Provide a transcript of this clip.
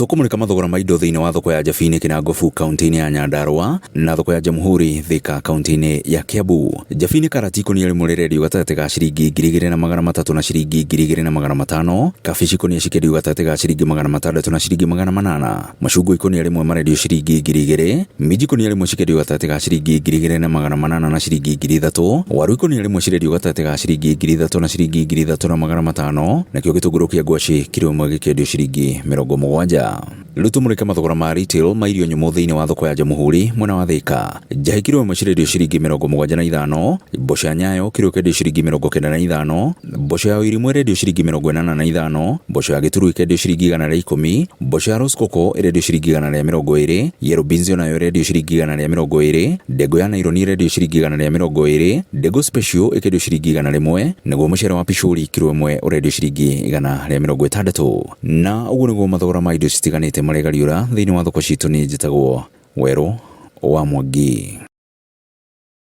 Tũkũmũrĩka mathogora ma indo thĩinĩ wa thoko ya Jabini Kinangofu kaunti-inĩ ya Nyandarua na thoko ya Jamhuri Thika kaunti-inĩ ya Kiambu. Jabini karati ikũnia rĩmwe rĩrendio gatagatĩ ga ciringi 2300 na ciringi 2500, kabici ikũnia cikĩendio gatagatĩ ga ciringi 600 na ciringi 800. Macungwa ikũnia rĩmwe marendio ciringi 2000, minji ikũnia rĩmwe cikĩendio gatagatĩ ga ciringi 2800 na ciringi 3000, waru ikũnia rĩmwe cirendio gatagatĩ ga ciringi 3000 na ciringi 3500, nakĩo gĩtũngũrũ kĩa ngwacĩ kiro ĩmwe gĩkĩendio ciringi 70. Rĩu tũmũrĩke mathogora ma retail ma irio nyũmũ thĩinĩ wa thoko ya Jamhuri mwena wa Thika. Njahĩ kiro ĩmwe cirendio ciringi 75, mboco ya Nyayo kiro ĩkendio ciringi 95, Mboco ya Ũirimũ ĩrendio ciringi 85, mboco ya Gĩturu ĩkendio ciringi 110, mboco ya Rosecoco ĩrendio ciringi 120, Yellow beans onayo ĩrendio ciringi 120, ndengũ ya naironi ĩrendio ciringi 120, ndengũ special ĩkendio ciringi 100, naguo mũcere wa pishori kiro ĩmwe ũrendio ciringi 160. Na ũguo nĩguo mathogora ma indo citiganĩte maregariũra thĩinĩ wa thoko citũ. Niĩ njĩtagwo Werũ wa Mwangi.